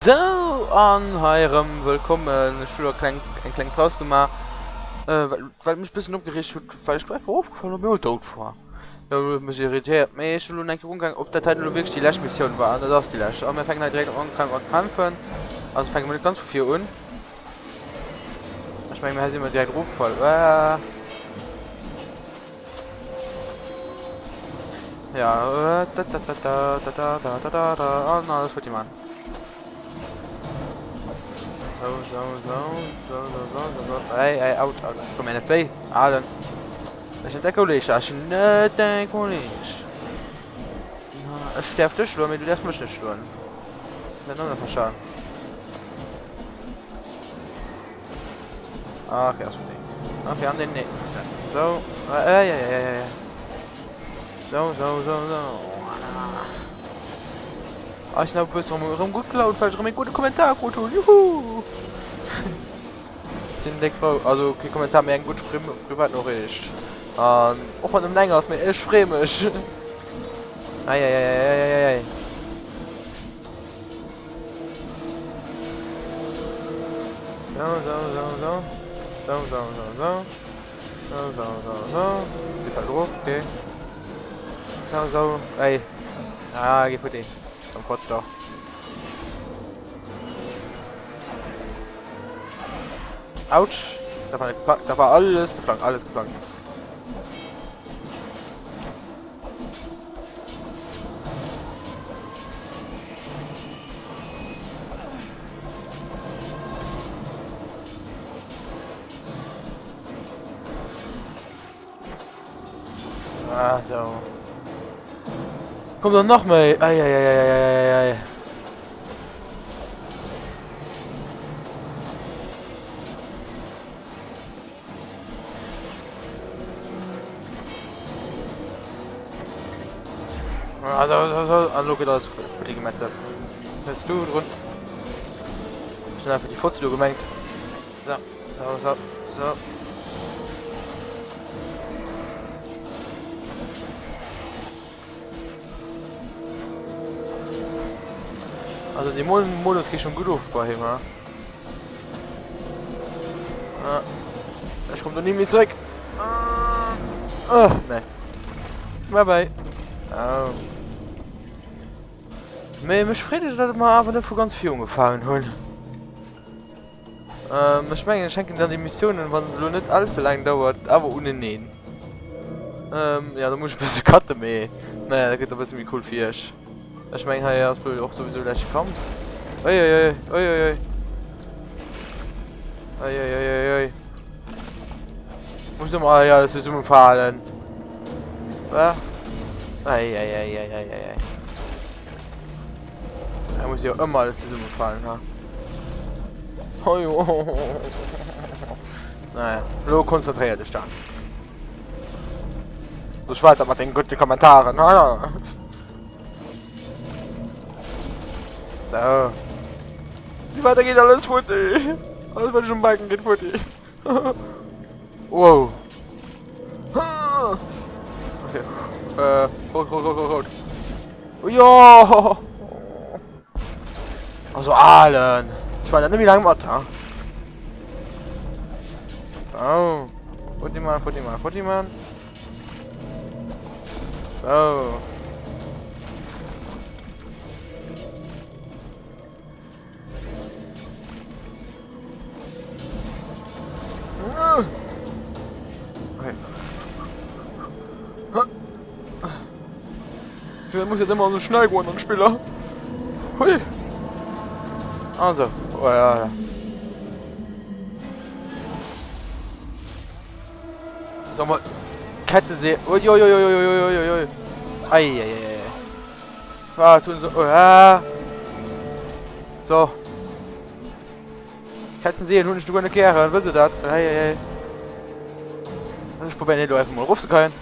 Sou, an hei erëm wëllkommen. Ech hu lo kleng, eng kleng Paus gemaach, well, well et mech bëssen opgereegt huet, well ech do einfach erofgefall an op eemol dout war. Jo, dat huet mech irritéiert. Mee ech hunn elo eng Kéier ugefaangen, ob dat hei elo wierklech déi lescht Missioun war. An dat ass déi lescht. A mir fänken hei direkt un mat kämpfen. Also fänke mir net ganz vu vir un. Ech mengen, hei si mir direkt erofgefall. Äh. Ja, da da da da da da da da da da an alles futti man. So, so, so, so, so, so, so, so. Ey, ey, out, out. Komm mir net wéi. Ah, dann. Ech net der Kolleg, ech net dein Kolleg. Ech därf dech schloen, mee du därfst mech net schloen. Dat net verstanden. Ah, okay, ass okay. Okay, an den nächsten. So. Äh, ja, ja, ja, ja. So, so, so, so. Ah, ich glaube, bist rum gut gelaunt, weil ich rum einen guten Kommentar gut tun. Juhu! Sinn déck frou. Also kee Kommentar, mee eng gutt Privatnoriicht. An och wann en eng ass, mee ech free mech. Eieieiei. So, so, so, so. So, so, so, so. So, so, so, so. Déi fällt erof, okay. So, so. Ey. Ah, geh futti. Komm, fotz doch. Autsch. Da war, da war alles geplant, alles geplant. Ah, so. Kommt dann nach méi. Ei, ei, ei, ei, ei, ei, ei. Also, also, also, lo geet alles futti gemetzelt. Fällst du drun? Ech hunn einfach déi Fotze do gemengt. So, so, so, so. Also die Modus geht schon gut auf bei him. Ja. Ah. Ich komme da nie mehr zurück. Ah, oh, nee. Bye bye. Oh. Mee mech freet et, datt mer awer net vu ganz vir ugefaangen hunn. Ähm, ech mengen, ech hänken dann déi Missiounen, wann se elo net allze laang dauert, awer uneneen. Ähm, ja, da muss ech e bësse cutten, mee naja, dat gëtt e bësse méi cool fir iech. Ech mengen, hei ass lo och souwisou leschte Kampf. Ui, ui, ui, ui, ui, ui. Ui, ui, ui, ui, ui. Muss ëmmer hei alles zesummefalen. Wa? Ei, ei, ei, ei, ei, ei, ei. Da muss jo ëmmer alles zesummefalen, ha. Hoi, oh, oh, oh. Naja, lo konzentréier dech dann. So weiter mat den gute Kommentaren. Ha? So. Wie weiter geht alles futti. Alles was schon Balken geht futti. Wow. Okay. Äh, rot, rot, rot, rot, rot. Jo! Also Aalen. Ich war da nicht lange mat, ha? So. Futti man, futti man, futti man. So. Okay. Der muss jetzt immer so schnell gehen an Spieler. Hui. Also, oh ja, ja. Sag mal, Kette sehe. Ui, ui, ui, ui, ui, ui, ui. Ei, ei, ei, ei. Ah, tun so. Oh, ah. So. Katzen sehen hunn ech du net gären, wëllt se dat? Hey, hey, hey. Ich probiere nicht einfach mal raufzukommen.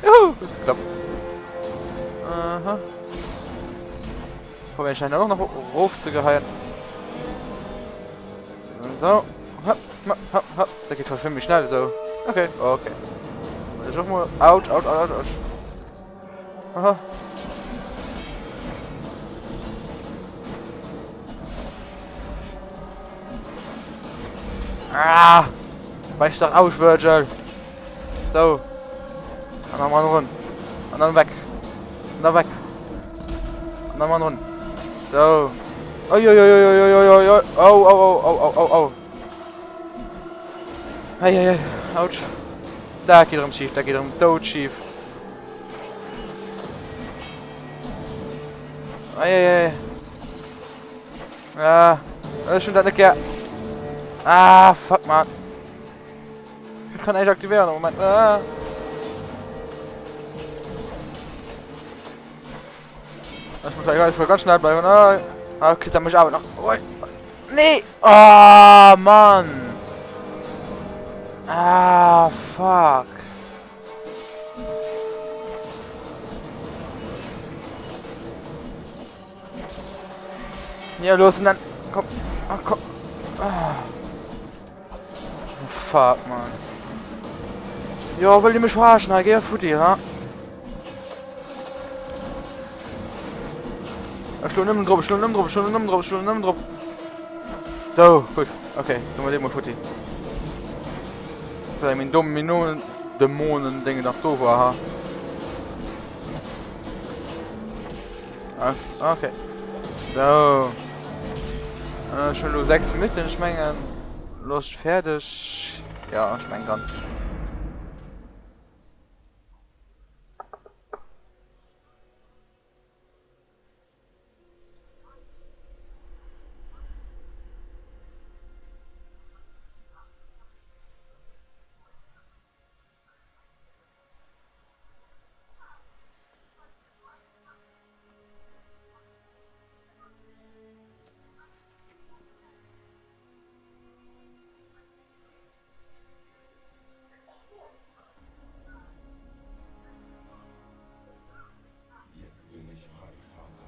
Juhu, das klappt. Aha. Probiere ich auch noch raufzugeheien. So. Hopp, hopp, hopp, hopp. Da geht voll mich schnell so. Okay, okay. Ich hoffe mal. Out, out, out, out. Aha. Ah! Weich dach aus, Virgil! So. An dann mal run. An dann weg. An dann weg. An dann mal run. So. Oi, oi, oi, oi, oi, oi, oi. Au, au, au, au, au, au, au. Ei, ei, ei. Autsch. Da geht erëm schief, da geht erëm dout schief. Ei, ei, ei. Ah, ech hunn dat net gär. Ah, fuck, man. Ich kann echt aktivieren am Moment. Ah. Ich muss ich muss ganz schnell bleiben. Ah, ah okay, dann muss ich aber noch. Oh, nee! Ah, oh, Mann! Ah, fuck. Ja, los und dann. Komm. Ach, komm. Ah. Fuck, man. Jo, wëllt Dir mech verarschen? Hei, géi futti, ha? Ech schloen nëmmen drop, ech schloen nëmmen drop, ech schloen nëmmen drop, ech schloen nëmmen drop. So, gutt. Okay, du mat deem mol futti. So, mein Domino Dämonen-Ding nach do war, ha? Ah, okay. So. Äh, schon lo 6 Minuten, ich mengen. Loscht fertig. Ja, ich mein ganz. Jetzt bin ich frei, Vater.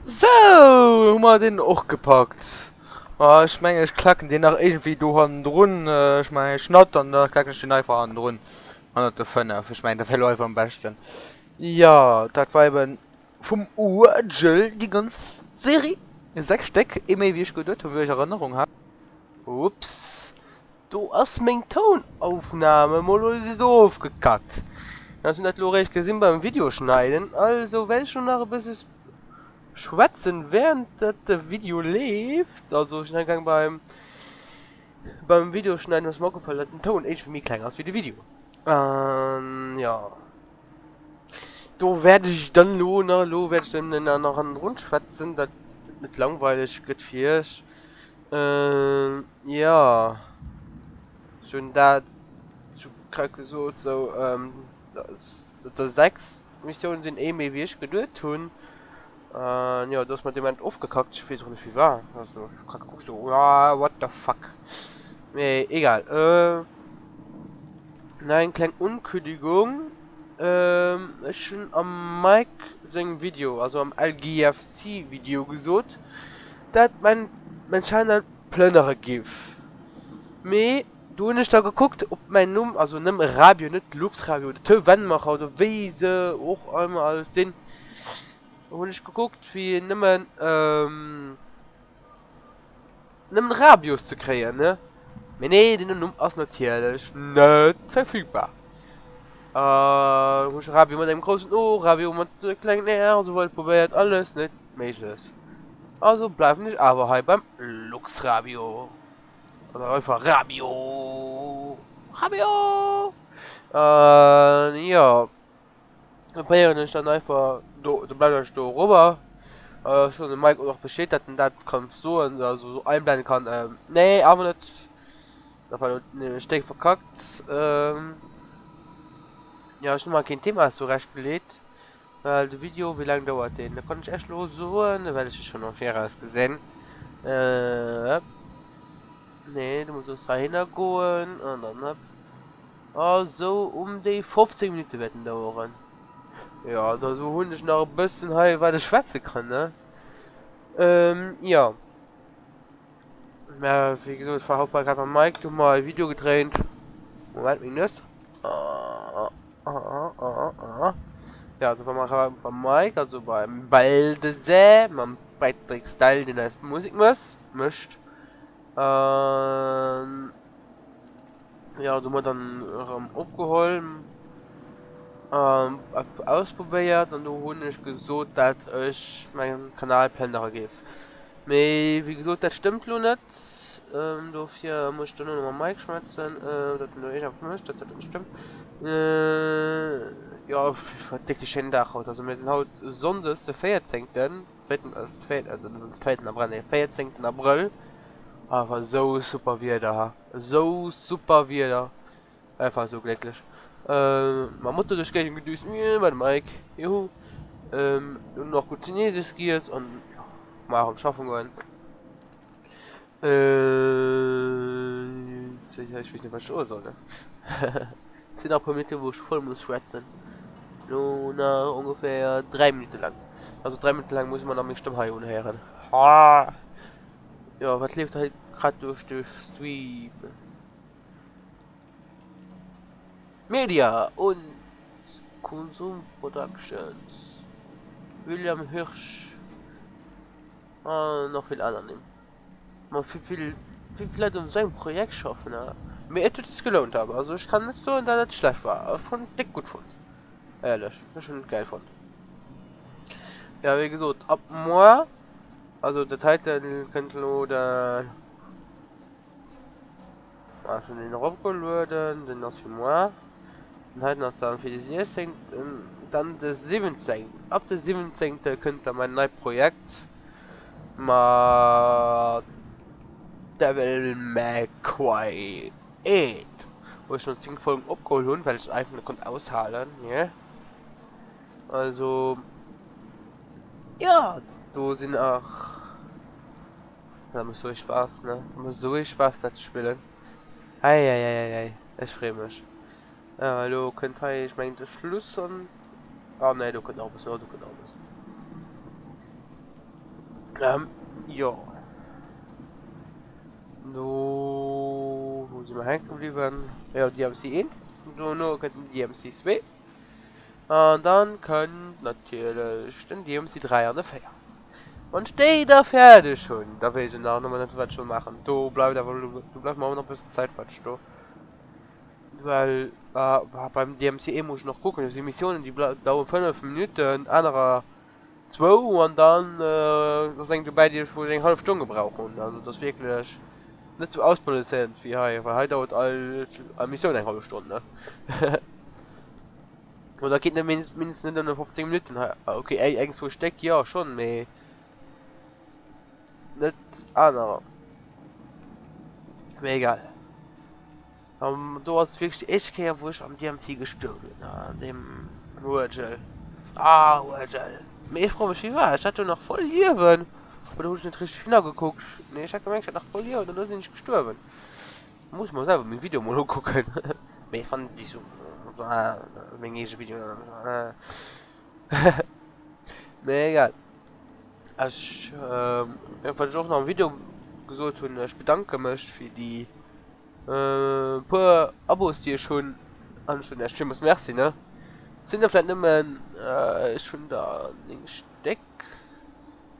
Sou, hu mer deen och gepackt. Ah, ech mengen ech klacken deen nach iergendwéi do hannendrun. Ech maachen e Schnatt an da klacken ech deen einfach hannendrun, hannert de 5. Ech mengen dat wär elo einfach am beschten. Jo, dat war eben vum Uergel déi ganz Serie. 6 Stéck, ee méi wéi ech geduet hunn, wéi ech Erënnerung hat. Ups, do ass meng Tounaufnahme mol ofgekackt. Ech hunn dat elo eréischt gesinn beim Video schneiden, also wäert ech lo nach e bësse schwätzen während dat de Video leeft. Also ech hunn beim beim Video schneiden ass mer opgefall dat den Toun iergendwéi méi kleng ass wéi de Video. An jo do wäert ech dann elo nach elo wäert ech dann nach hannendrun schwätzen dat et net langweileg gëtt fir iech. Jo ech hunn dat zu grad gesot sou dass dat der 6 Missiounen sinn ee méi wéi ech geduet hunn. An jo, do ass mer dee Moment ofgekackt. Ech weess och net wéi war. Also ech hu grad gekuckt sou, what the fuck. Mee egal. Nach eng kleng Unkündigung. Ech hunn am Mike sengem Video, also am LGFC Video gesot, dat mäin mäin Channel plënnere giff. Mee do hunn ech da gekuckt op mäin Numm, also Nëmm Rabio, net Luxrabio oder Tëwenmacher oder wéi se och ëmmer alles sinn, hunn ech gekuckt fir nëmmen nëmmen Rabios ze kréien, ne? Mee nee, den Numm ass natierlech net verfügbar. Hunn ech Rabio mat engem groussen O, Rabio mat klengen R an esou weider probéiert, alles net méiglech. Also bleiwen ech awer hei beim Luxrabio. Oder einfach Rabio! Rabio! An jo. Probéieren ech dann einfach do, do bleiwen ech do erobber. Äh, ech soen dem Mike och nach Bescheed, dat en dat kann soen, also so einblenden kann. Ähm, nee, awer net. Dat war nämlech déck verkackt. Ähm, ja, ech hu mer keen Thema zurecht geleet, well de Video, wéi laang dauert deen? Dat kann ech iech lo soen, well ech e schonn am Viraus gesinn. Äh, nee, du muss och heihinner goen an dann hëpp. Also um déi 15 Minutte wäert en daueren. Jo, da sou hunn ech nach e bëssen hei wat ech schwätze kann, ne? Ähm, jo. Mä wéi gesot, ech war haut bei grad mam Mike, do hu mer e Video gedréint. Moment, meng Nues. Ah, ah, ah, ah. Ja, do war mer grad beim Mike, also beim Baldesä, mam Patrick Style, deen eis Musek mécht. An jo, do hu mer dann erëm opgeholl an ausprobéiert an do hunn ech gesot, dat ech mäin Kanal plënnere géif. Mee wéi gesot, dat stëmmt lo net. Dofir muss ech duerno nach mam Mike schwätzen, dat en do iergendwas mécht, dat dat net stëmmt. Jo, wat déck de schéinen Dag haut. Also mir sinn haut Sonndes de 14. 14. Abrëll, nee 14. Abrëll. Awer esou super Wieder ha, esou super Wieder, einfach esou glécklech. Mam Moto duerch d'Géigend gedüst, bei de Mike, juhu. Hunn och gutt Chinesesch giess an jo, mar erëm schaffen goen. Ech weess net wat ech soe soll ne. Et sinn nach e puer Minutten wou ech voll muss schwätzen. Lo nach ongeféier 3 Minutte laang. Also 3 Minutte laang muss ech mer nach meng Stëmm hei unhéieren. Jo, wat leeft hei grad duerch de Stream? Media und Konsum Productions, William Hirsch an nach vill aner Nimm. Ma wéi vill, wéi vill Leit un esou engem Projekt schaffen, ne? Mee et huet sech gelount awer, also ech kann net soen dat et schlecht war, ech hunn et déck gutt fonnt, éierlech, ech hunn et gäil fonnt. Jo, wéi gesot, ab moar Also dat heiten kënnt elo de ah, ech hunn deen eropgelueden, den ass fir moar. Den heiten ass dann fir de 16. Dann de 17. Ab de 17. kënnt da mäin neit Projekt mat Devil May Cry 1, wou ech schonn 10 Folgen opgeholl hunn, well ech einfach net konnt aushalen, yeah. Also ja, do sinn nach dat mécht sou ee Spaass ne, dat mécht sou ee Spaass dat ze spillen. Eieieiei, ech freeë mech. Elo kënnt hei ech mengen de Schluss an ah nee do kënnt nach e bëssen, oh do kënnt nach e bëssen. Ähm jo do wou si mer hänke bliwwen? Jo DMC 1, dono kënnt den DMC 2. An dann kënnt natierlech den DMC 3 an de 4. Wann ech déi da fäerdeg hunn, da weess ech nach nëmmen net wat ech soll maachen. Do bleift awer elo, do bleift mer awer nach e bëssen Zäit wat ech do, well beim DMC 1 muss ech nach kucken, do si Missiounen déi dauere 5 Minutten, anerer zwou an dann ass eng dobäi déi ech wou ech eng hallef Stonn gebraucht hunn. Also et ass wierklech net sou ausbalancéiert wéi hei, well hei dauert all all Missioun eng hallef Stonn ne. Oder geet net mindestens net ënner 15 Minutten hei. Ah, okay, eng, eng zwou Stéck jo schonn, mee net anerer. Mee egal. Um, do ass wierklech déi éischt Kéier wou ech am DMC gestuerwen bin, an deem Virgil. Ah, Virgil. Mee ech froe mech wéi war, ech hat jo nach voll Liewen. Oder hunn ech net richteg hinnergekuckt? Nee, ech hat gemengt ech hätt nach voll Liewen an da sinn ech gestuerwen. Muss mer selwer meng Videoe mol ukucken. Mee ech fannen si sou meng eege Videoen. Mee egal. Ech wat ech och nach am Video gesot hunn, ech bedanke mech fir déi puer Abos déi ech hunn an ech soen iech villmools Merci ne. Sinn der vläit nëmmen ech hunn der 9 Stéck,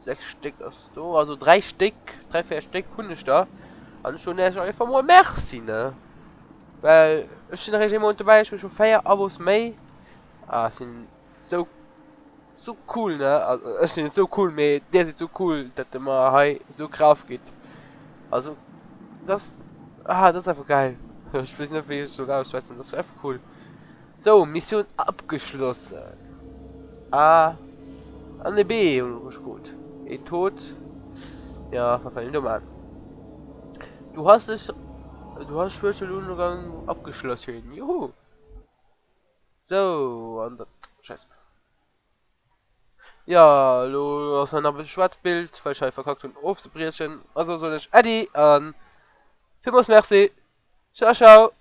6 Stéck ass do, also 3 Stéck, 3 4 Stéck hunn ech der an ech soen iech einfach mol Merci ne. Well ech sinn eréischt ee Mount dobäi, ech hu scho 4 Abos méi. Ah sinn sou sou cool ne, also ech sinn net sou cool, mee dir sidd sou cool dat der mer hei sou Kraaft gitt. Also das ah das ass einfach geil. Ech weess net wéi ech soll ausschwätzen, das ass einfach cool. Sou Missioun abgeschlossen. A an e B hunn ech krut. Een Tod. Ja, wat well een do man? Du hast es, du hast Schwuerzelungang abgeschlossen. Juhu! Sou, an dat, Scheiße. Ja, elo ass nach e schwaarzt Bild, well ech hei verkackt hunn ofzebriechen. Also soen ech Äddi an villmools Merci. Ciao, ciao!